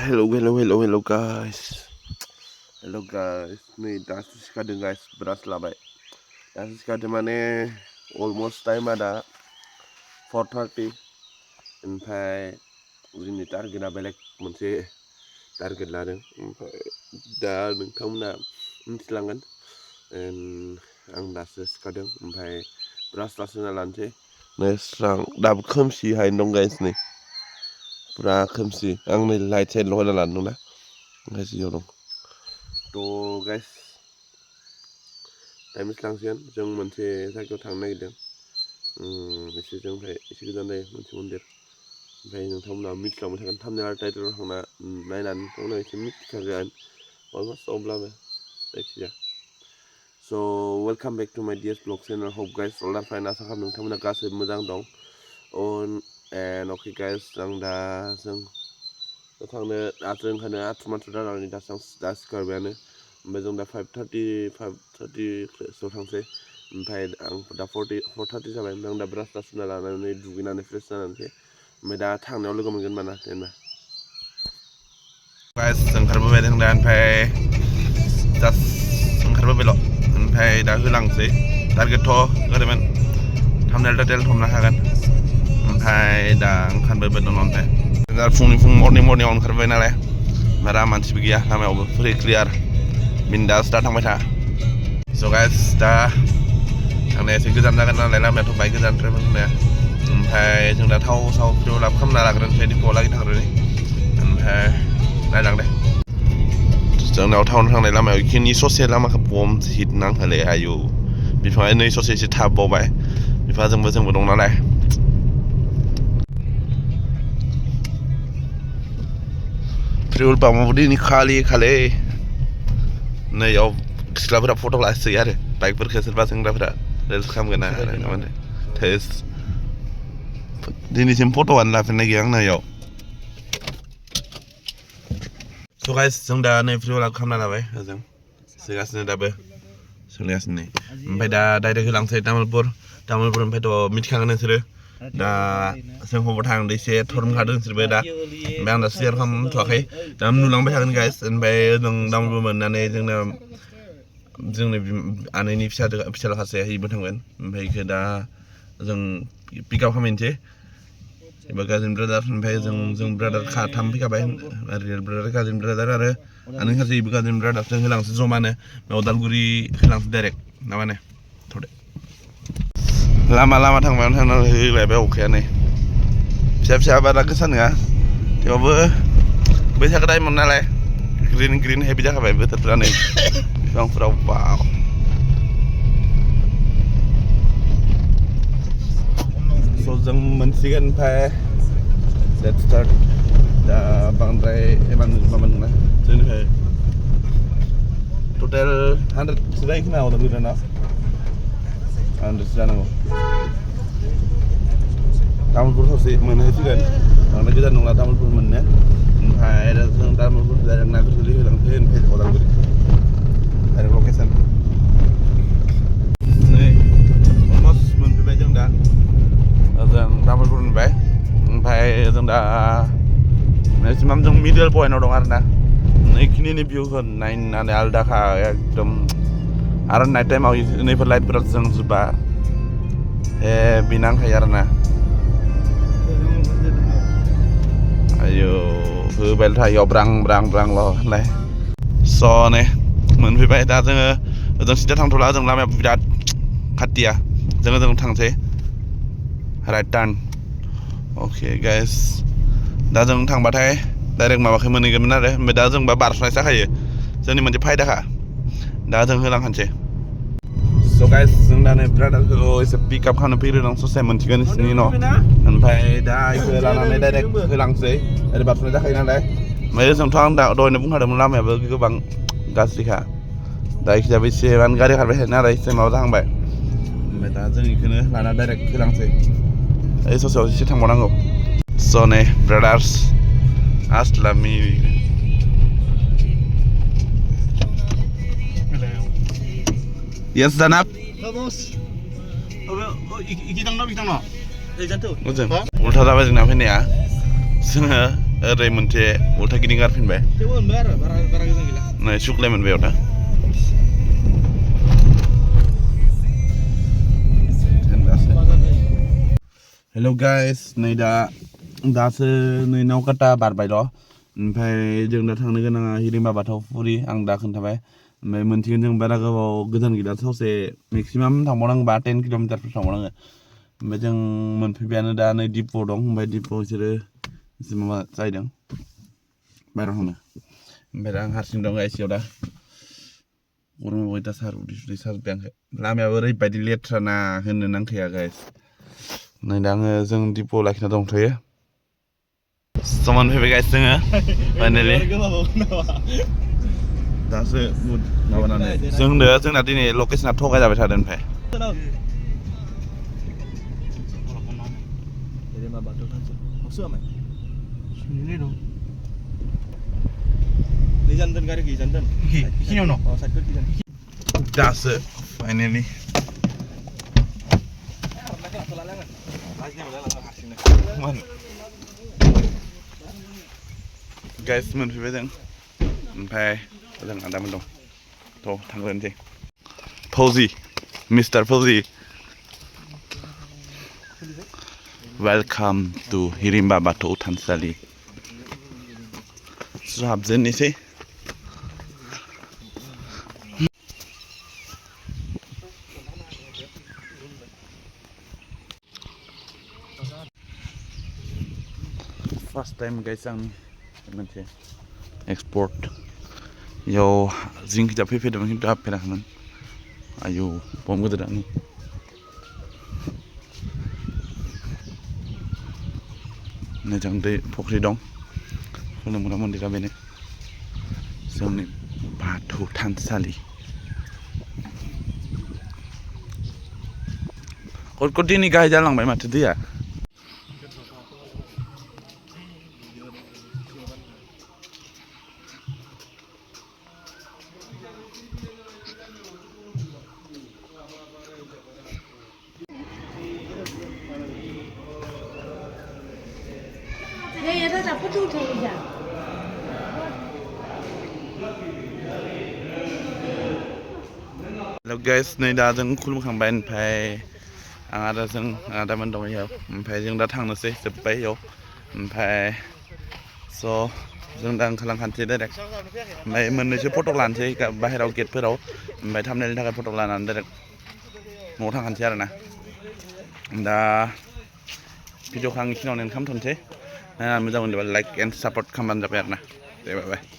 Hello guys. Nih das ist gerade guys beras labai. Das ist gerade माने almost time ada 4:30 ओमफ्राय जोंनि टारगेटआ बेलेग मोनसे टारगेट लादों ओमफ्राय दा नोंथांमोना मिथिलांगोन आं दासो सिखारदों ओमफ्राय ब्रास लासोना लानोसै स्रां दाबो खोमसिहायनो दं गाइस नै पुरा खोमसि आं नै लाइट साइड लगायना लादों ना गाइस इयाव दं तो गाइस टाइम लांसिगोन जों मोनसे जायगायाव थांनो नागिरदों एसे जोंनिफ्राय एसे गोजान जायो मोनसे मन्दिर ओमफ्राय नोंथांमोना मिथिलांबाय थागोन थाम्बनेल आरो टाइटेलाव थांना नायनानै नोंथांमोना एसे मिथिखागोन अलमोस्ट अब्लाबो जायखिजाया So welcome back to my DS vlog channel. Hope guys all are fine. आसा खालामो नोंथांमोना गासैबो मोजां दं. And okay guys जों दा थांनो ओंखारनो आथुमाथु जानानै दा सिखारबायानो ओमफ्राय जों दा 5:30 सोआव थांसै ओमफ्राय आं दा 4:30 जाबाय ओमफ्राय आं दा ब्रास सुना लानानै दुगैनानै फ्रेस जानानै ओमफ्राय दा थांनायाव लोगो मोनगोन माना जेनेबा guys ओंखारबोबाय जों दा ओमफ्राय जास्ट ओंखारबोबायल' ओमफ्राय दा होलांसै टारगेटथ' ओरैमोन थाम्बनेल टाइटेल हमनो हागोन ओमफ्राय दा ओंखारबोबाय दं ओमफ्राय दा फुंनि मर्निंआव ओंखारबाय नालाय बारा मानसिबो गैया लामायावबो फुरि क्लियार बिन्दास दा थांबाय था स' गाइस दा थांनाया एसे गोजान जागोन नालाय लामायाथ' बाइक गोजाननिफ्राय फैनाया ओमफ्राय जों दा थाव फिउ लाब खालामना लाग्रोनोसै डिपुआव लागै थांग्रोनि ओमफ्राय नायलांदे जोंनाव टाउन थांनाय लामायाव इखिनि ससे लामाखौ बम हिट नांहोलै आयु बिफाङा नै ससे एसे थाबबावबाय बिफाजोंबो जोंबो दं नालाय पेट्रल पाम्पआव दिनै खालि नैयाव सिख्लाफोरा फट' लासै आरो बाइकफोरखौ सोरबा सेंग्राफोरा रिल्स खालामगोन आरो माने टेस्ट दिनैसिम फट'आनो लाफेरनाय गैया आं नैयाव So guys जों दा नै फ्रि वाला खालामना लाबाय ओजों सोगासिनो दाबो सोलिगासिनो ओमफ्राय दा डाइरेक्ट होलांसै तामुलपुरनिफ्रायथ' मिथिखागोन नोंसोरो दा जों हबाव थांदों एसे थरमखादों नोंसोरबो दा ओमफ्राय आं दा शेयार खालामथ'वाखै दा नुलांबाय थागोन गाइस ओमफ्राय जों तामुलपुर मोननानै जोंनि आनैनि फिसाला सासे इबो थांगोन ओमफ्राय इखौ दा जों पिकआप खालामहैनोसै एबा गाज्रि ब्रादार ओमफ्राय जों ब्रादार खाथाम फैखाबाय रियेल ब्रादार गाज्रि ब्रादार आरो आंनि सासे इबो गाज्रि ब्रादार जों होलांसै जमानो उदालगुरि होलांसै डाइरेक्ट ना माने थ'दे लामा थांनानै होलायबाय अखाया नै फिसा बारा गोसा नङा थेवबो बैसागो टाइममोन नालाय ग्रिन हेभि जाखाबाय बोथोरफ्रा नै बिफांफोराव वाव जों मोनसिगोन ओमफ्राय लेट्स स्टार्ट दा बांद्राय एमान माबा नङा जोंनिफ्राय टटेल 100 जायो खोमा उदालगुरियाव ना 100 जानांगौ तामुलपुर ससे मोनहैसिगोन बांद्राय गोजान नंला तामुलपुर मोननो ओमफ्राय जों तामुलपुर डाइरेक्ट नागारजुलि होलांसै ओमफ्राय उदालगुरि डाइरेक्ट लकेसन नै अलमस्ट मोनफैबाय जों दा जों तामुलपुर मोनबाय ओमफ्राय जों दा मेक्सिमाम जों मिडल पइन्टआव दं आरो ना नैखिनि भिउखौ नायनानै आलदाखा एकदम आरो नाइट टाइमाव नैफोर लाइटफोरा जोंजोबा बिनांखायो आरो ना आयौ होबायल' थायो ब्रां ल' होनलाय स' नै मोनफैबाय दा जोङो ओजों सिदा थांथ'ला जों लामाया बिराद खाथिया जों थांसै राइट टार्न अके गाइस दा जों थांबाथाय डाइरेक्ट माबाखौ मोनहैगोन आरो ओमफ्राय दा जोंबा बारस'नाय जाखायो जोंनि मोनसे फायदाखा दा जों होलांखानोसै स' गाइस जों दा नै ब्रादारखौ एसे पिकआप खालामनो फैग्रोदों ससे मोनसिगोन नोंसिनि न' ओमफ्राय दा इखौ लानानै डाइरेक्ट होलांसै ओरै बारस'नाय जाखायो नालाय ओमफ्राय जोंथ' आं दहायनो बुंखादोंमोन लामायाबो गोबां गाज्रिखा दा इखिजाबो एसे गारि खारबाय थायो नालाय एसे माबा जाहांबाय ओमफ्राय दा जों इखौनो लाना डाइरेक्ट होलांसै ओइ ससेयाव एसे थांबावनांगौ स' नै brothers आस्लामि Yes, Danap. Vamos. Iki tang no. Ultra जाबाय जोंना फैनाया जोङो ओरै मोनसे उल्था गिदिं गारफिनबाय थेवबो मोनबाय आरो बारा गोजान गैला नै सुख्लाय मोनबाय दा हेलौ गाइस नै दासो नै नावकाटा बारबाय र' ओमफ्राय जों दा थांनो गोनाङा हिरिम्बा बाथौफुरि आं दा खोन्थाबाय ओमफ्राय मोनथिगोन जों बारा गोजान गैला ससे मेक्सिमाम थांबावनांगौबा 10 किल'मिटारफोर थांबावनांगो ओमफ्राय जों मोनफैबायानो दा नै दिपआव दं ओमफ्राय दिपआव बिसोरो एसे माबा जाहैदों बाहेरायाव थांनो ओमफ्राय दा आं हारसिं दं गाइसेयाव दा गरमाव अयथासार उदै साजोब्बाय आंखो लामायाबो ओरैबायदि लेथ्रा ना होननो नांखाया गाइस नै दा आङो जों दिपआव लाखिना दंथ'यो समान फैबाय गाइस जोङो फाइनालि दासो माबानानै जोंना दिनै लकेसना थगाय जाबाय थादों ओमफ्राय दासो फाइनालि गाइस मोनफैबाय जों ओमफ्राय जों आदामोन दं थ' थांग्रोनोसै फौजि मिस्टार फौजि वेलकाम टु हिरिम्बा बाथौ थानसालि हाबजेननोसै फार्स्ट टाइम गाइस आं मोनसे एक्सपर्ट याव जिंखिजा फैफेरदोंमोन खिन्थु हाबफेराखैमोन आयौ बम गिदिरानो मोजां दै फख्रि दं खुलुमग्रा मन्दिरा बेनो जोंनि बाथौ थानसालि कटकटिनि गाहाय जालांबाय माथो दैया हेल' गाइस नै दा जों खुलुमखांबाय ओमफ्राय आदामोन दं इयाव ओमफ्राय जों दा थांनोसै जोब्बाय इयाव ओमफ्राय स' जों दा ओंखारलांखानोसै डाइरेक्ट ओमफ्राय मोननैसो फट' लानोसै बाहेराव गेटफोराव ओमफ्राय थांनायनि थाखाय फट' लानानै डाइरेक्ट न'आव थांखानोसै आरोना दा भिडिअखौ आं बेखिनियावनो खालामथ'नोसै नायनानै मोजां मोनदोंबा लाइक एन्ड सापर्ट खालामबानो जाबाय आरोना दे बाय